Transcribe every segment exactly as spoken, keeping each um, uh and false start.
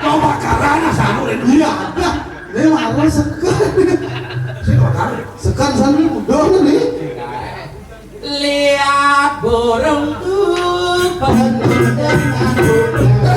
Kau bakaran asal lu, Ren. Iya, ada. Ini marah sekan. Saya bakar. Sekan sana udah nih. Lihat burungku penuh dengan bunga.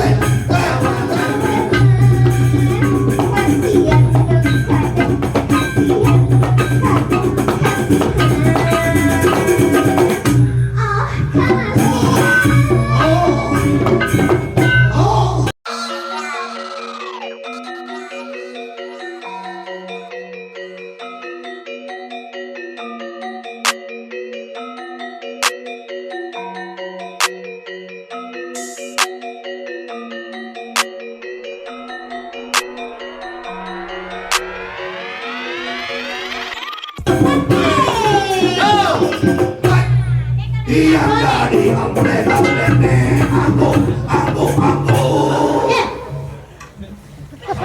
Iya, tadi amplop, amplop, nih. Aku, aku, aku.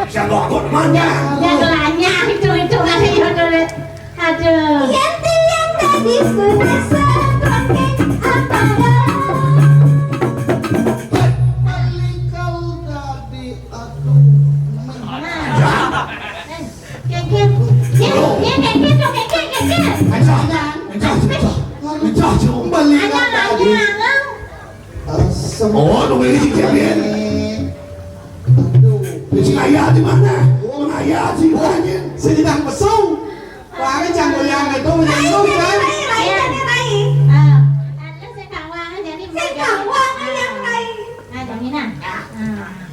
Siapa aku namanya? Yang lainnya itu, itu, aduh, aduh, aduh. Yang tiang tadi sudah seperti apa? Balik kau tadi, aduh. Nah. Keket. Ya, ya, keket, tuh, keket, keket. Ancah, ancah, ancah, ancah, coba lihat tadi. Ancah, ancah. Asem. Oh, nunggu ini si Kevin. Aduh. Ini si Ayah di mana? Oh, Ayah si Ayah. Si Idang Besung. Wah, ini campur yang itu, yang itu, kan? Lain, lain, lain, lain. Ah. Ada si Kawang, jadi si Kawang yang lain. Nah, jaminan.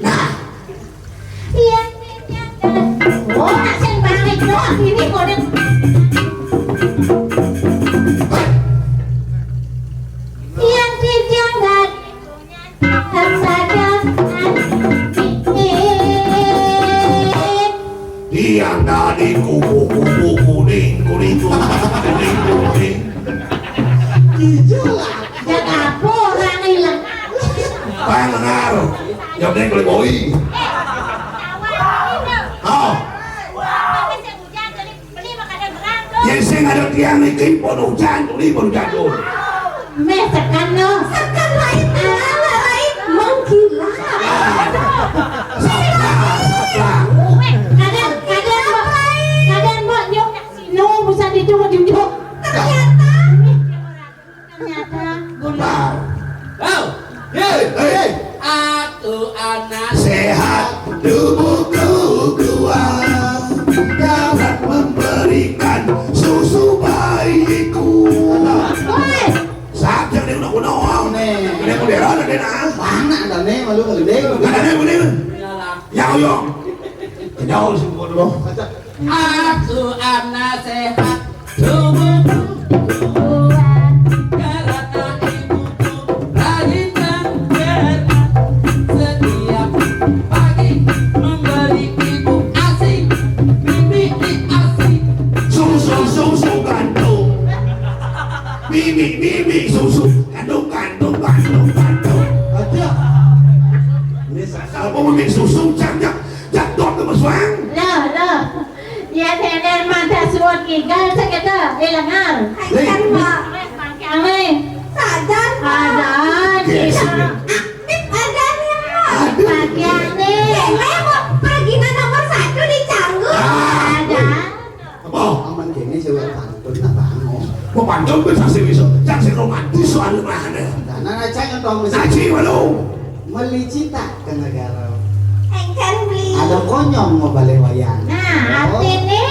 Nah. Iya, iya, iya. Oh, nak sing balik doang, ini kode. Yang dijaga saja. Tiang tadi kupu-kupu kuning, kuning, kuning, kuning, kuning. Hijau lah. Yang apa orang hilang? Bang Lengar, yang penting boleh boi. Oh. Yang sing ada tiang niki pun hujan, tuli pun hujan, tuh. Meh, tekan, no. Tekan lain, tekan lain. Mengkilap. Kadang, kadang, Mbok. Kadang, Mbok, nyok. No, bisa dijok, dijok. Ternyata. Ternyata guna. Bang. Oh, hei, hei. Aku anak sehat, tubuhku kuat, dapat memberikan susu bayiku. Woi. Sakit dia udah kuno. Nih. Dia mau dia ada dia nah. Mana ada nih, malu gede. Ada dia, ada dia. Iyalah. Ya, oyong. Jauh sih, bodoh. Aku anak sehat, tubuhku kuat, karena ibuku rajin dan cermat. Setiap pagi memberi ibu ASI, mimi ASI. Susu, susu kandung. Mimi, mimi, susu kandung, kandung, kandung, kandung. Aja. Ini saya kalau mau mimi susu, jangan. Jatuh ke meswang. Loh, loh. Ya, deden mata suot gigal segitu, eh, lengar. Hai, kan, Pak. Kami. Sajan, Pak. Ada, yes, kita. Aktif ada nih, Pak. Aduh. Bagian nih. Ini mau pergi nomor satu di Canggu. Ah. Ada. Apa? Aman kene sing pantun apa anu? Mau pantun bisa sih bisa. Cang sing romantis soal mana? Nah, nah, nah, cang yang tahu mesti. Ngaji malu. Meli cinta ke negara. Engken beli. Ada konyong mau balik wayang. Nah, oh. Artinya?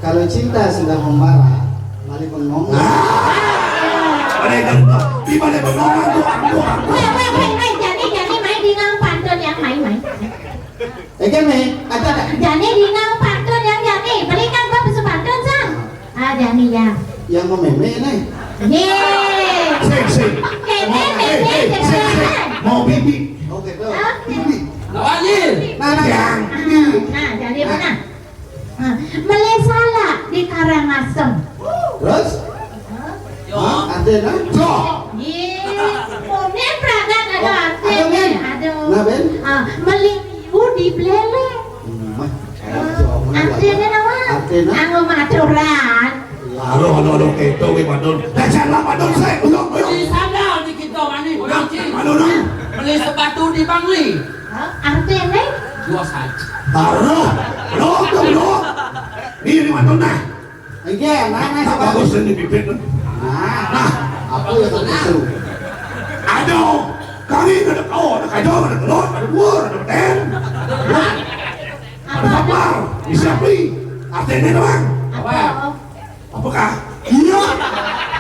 Kalau cinta sudah membara, balik bengong. Nah. Ada yang tahu? Di balik bengong tuh, aku, aku. Weh, weh, weh, weh, jadi, jadi main di nang pantun yang main-main. Eh, kan, eh, ada, ada. Jani dina pantun yang jani. Belikan gua besok pantun, San. Ah, jani ya. Yang mau meme nih. Ye. Sing, sing. Kene, mau, eh, meme, eh, sing, sing. Mau bibi. Oke, tuh. Oke. Bibi. Lawan, Lil. Nah, nah, yang. Nah, bibi. Nah, jadi mana? Nah, meli salak di Karangasem. Terus? Hah? Artinya? Yo. Ye. Konen pragat ada artinya. Aduh, men. Aduh. Nah, Ben? Ah, meli liu di Belele. Hmm, mah. Artinya apa? Artinya? Anggo maturan. Aduh, aduh, aduh, keto, weh, Madon. Dasar lah, Madon, saya, aduh, aduh. Meli sandal di kita, mani. Madon, Madon. Meli sepatu di Bangli. Hah? Artinya? Bos aja. Taruh, blok tuh, blok. Nih, ini mantun nah. Iya, nah, nah, nah, bagus ini bibit. Nah, nah, aku ya tak tahu. Aduh, kami ada kau, ada kacau, ada telur, ada buah, ada peten. Ada sapar, disiapin. Artinya doang. Apa? Apakah? Iya.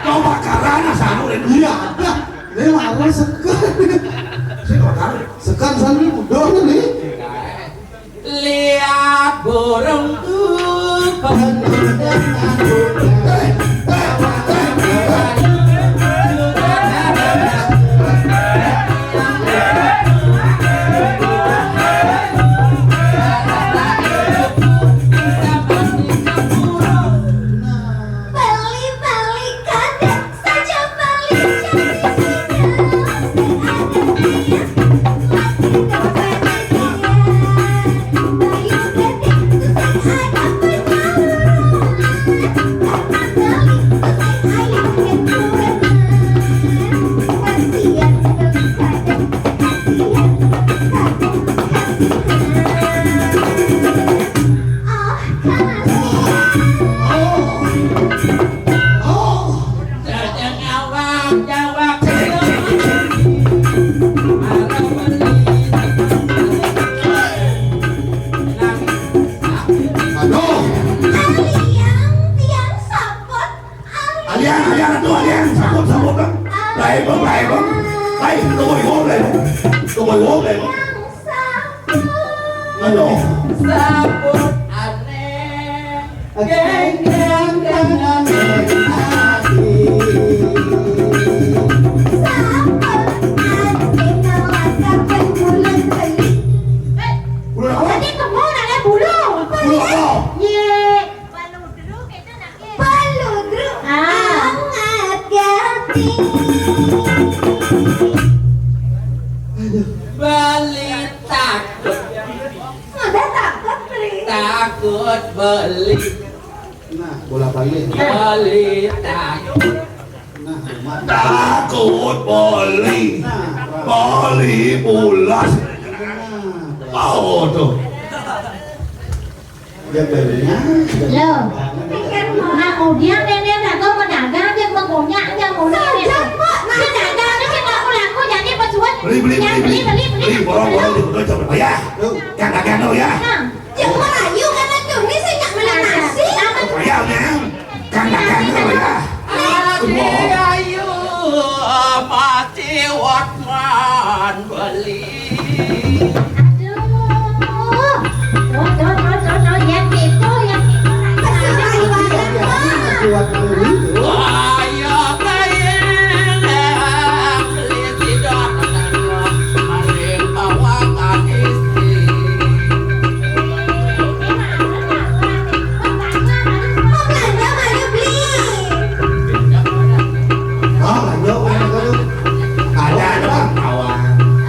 Kau bakaran asal udah iya. Ada. Ini marah sekan. Saya kebakaran. Sekan sana udah nih. Lihat burungku penuh dengan bunga. Beli-beli kada saja beli jadi singa. Sing ada dia, mati dosa dia. Bayu gede tu sing ada penyauran. Karena beli tu sing ayu keturunan. Kasihan beli kada, kasihan beli kada, kasihan. Oh, kasihan. Oh. Jajang awak, jawab. Aduh. Alian, tiang saput. Alian, alian, atuh, alian. Saput, saput, Bang. Baik, Bang, baik, Bang. Baik, tunggu, tunggu, baik, Bang. Tunggu, tunggu, baik, Bang. Tiang saput. Aduh. Saput aneh. Geng, geng, geng, geng, geng. Saput aneh, nalaka penggulung beli. Bulu apa? Tadi kemu nanya bulu. Bulu apa? Ye. Peludru. Ah. Amat gati. Aduh. Beli takut. Udah takut, Beli. Takut beli. Nah, bola balik. Beli takut. Nah, Mat. Takut beli. Nah, Mat. Beli bulas. Nah, Mat. Oh, tuh. Ya, belinya. Loh. Nah, kemudian nenek dagang pedagang aja, mengkonya aja, mau nenek. Saja, Mak. Nah, dagang aja, laku-laku, jadi pesuat. Beli, beli, ya, beli, beli, beli, beli. Beli, borong, borong, di rumah, jangan bayar. Tuh. Yang dagang, tuh, ya. Nah. Yang merayu karena cumi sih nggak melunasi. Apa? Bayar, Nang. Kan dagang, tuh, ya. Aduh. Ayo, mati, Watman, beli. Aduh. Tuh, tuh, tuh, tuh, tuh. Yang itu, yang itu. Ayo, kayang, beli tidak. Maling bawakan istri. Mau belanja, malu beli. Oh, belanja, mana tuh? Ada, ada, Bang. Awan.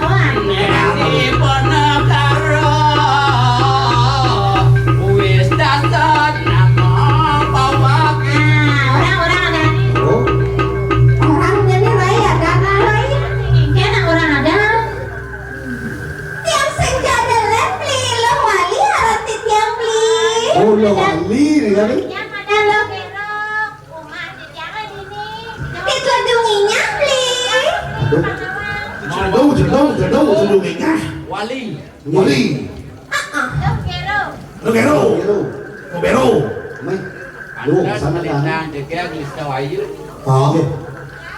Awan. Neng di Penegara, wis dasar nama bawaki. Nah, orang-orang ada. Oh. Orang jadi lain ada, nah, lain. Kena orang ada. Tiang sing jadelen, Bli. Luh Wali aran titiang, Bli. Oh, Luh Wali, nih, kan? Yang ada Luh Kero. Rumah titiang di sini. Di Tledunginya, Bli. Aduh. Jedung, jedung, jedung, jedunginya. Wali. Wali. Ah, ah. Luh Kero. Luh Kero. Luh Kero. Meh. Aduh, anda sana, kan? Lintang jegeg, Mister Wahyu. Oh.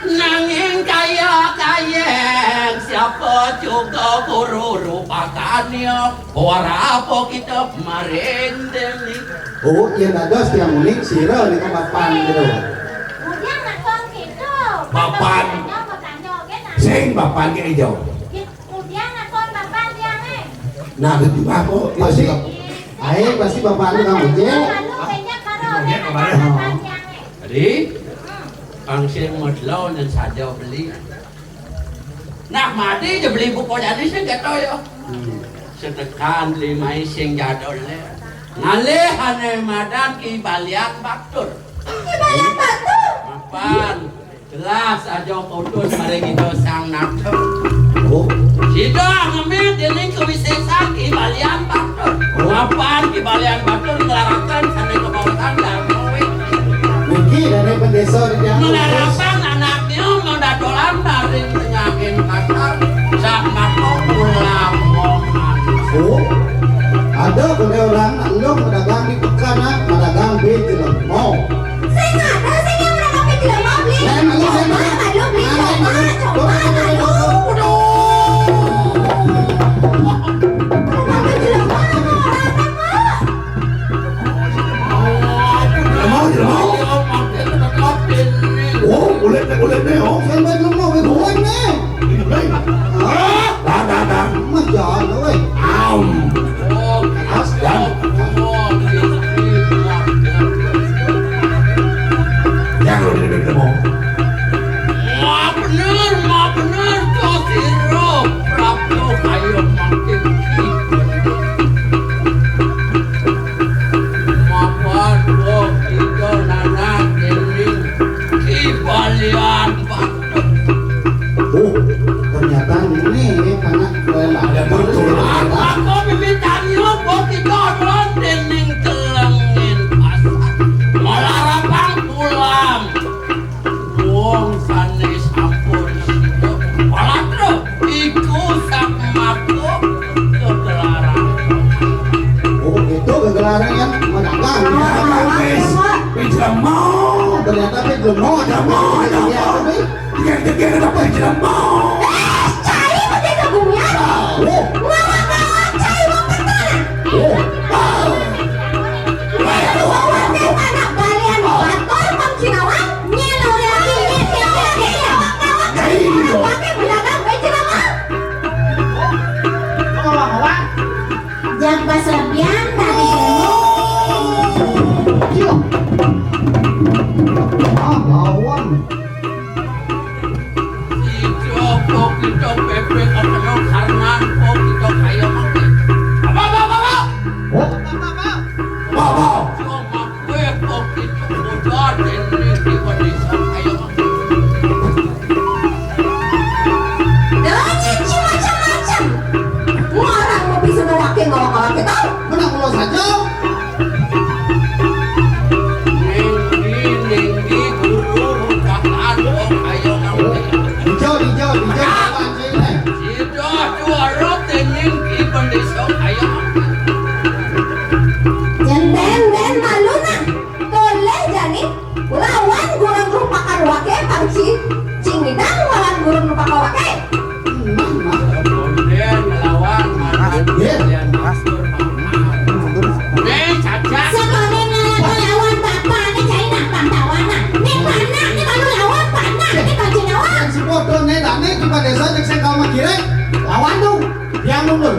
Nanging kaya kayeng, siapa juga guru rupakanya, ora apa kita maring dening. Oh, iya, dados tiang uning sira nika bapan gitu. Kemudian nak kon gitu. Bapan. Tanya, mau tanya, oke, nah. Sing bapan ke ijo. Kemudian nak kon bapan tiang, eh. Nah, itu apa? Pasti, ae pasti bapak anu kamu, Cek. Anu, banyak karo, oke, nah, bapan tiang, eh. Ri, pang sing modlo nang saja beli. Nah, mati aja beli buku jadi sing keto ya. Hmm. Setekan beli mai sing jadol le. Ngalih ane madan Ki Balian Batur. Ki Balian Batur? Mapan. Jelas aja putus mari kita sang nato. Oh. Sida ngemit dening kewisesan Ki Balian Batur. Pan di balian batur nglarapan sané kabaosan darma wé. Niki dané pendésa di tiang. Nglarapan anaknya madadolan maring tengahing pasar, sak maka ulam. Oh, ada koné orang nak lu madagang di pekan, ah, madagang bé jelema. Sing ada, sing yang madagang bé jelema, beli. Lain malu, lain malu. Coba malu, beli. Lain coba, malu, coba coba, malu. Coba malu. Coba malu jelema, orang apa? Jelema, jelema. Oh, kulit, kulit ni, oh. Sampai jelema, kulit ni. Hah? Dah, dah, dah. Mah jalan, weh. Am. Asdan. Yang lu di depan mau. Ma bener, ma bener, to sira Prabu kaya mangkin ki. Mapan wa kita nanak dening ki balian. Oh, ternyata ini panak rela. Ada betul. Aku mimih tanion bos kita ron dening telengin pasar. Malarapang pulang. Wong sané sampun sida. Palatra iku sakmaka kegelarang. Oh, itu kegelarang yang menangkap. Wis, wis mau. Ternyata wis mau ada mau ada mau. Dikira-kira dapat jelema. Eh, cai pakai kebumian. Oh. Ngawak-ngawak cai wong keturunan. Oh. Itu wong warga tanah balian batur pang Cinawa. Nyelo lagi, nyelo lagi, ngawak-ngawak cai. Pakai belagang baik jelema. Ngawak-ngawak. Jang pas lebihan tadi dulu. Iya. Ah, lawan. Ijo kok kita bebek apa yo karena kok kita kaya mati. Apa, apa, apa, apa? Oh. Apa, apa, apa? Apa, apa? Ijo mak gue kok kita bocah dan ini kita desa kaya mati. Nanya ci macam-macam. Orang mau bisa ngawake ngawak-ngawake tau. Menang pulau saja. Ninggi, ninggi, guru, rupakan, wong ayo ngerti. Dijau, dijau, dijau, apa anjing, eh? Sida juara dening Ki Bendesa ayo ngerti. Jen ben, ben malu nah. Toleh jani. Lawan gurun rupakan wake pangci. Cingidang lawan gurun rupakan wake. Kemudian melawan marah. Iya. Nih, cacat. Sekalian ngelawan lawan bapak, nih cai nak pantauan, nah. Nih panak, nih baru lawan panak, nih pangci lawan. Kan si bodoh nih, dah nih, di desa cek sengkal mah kirek. Lawan tuh, dia mundur.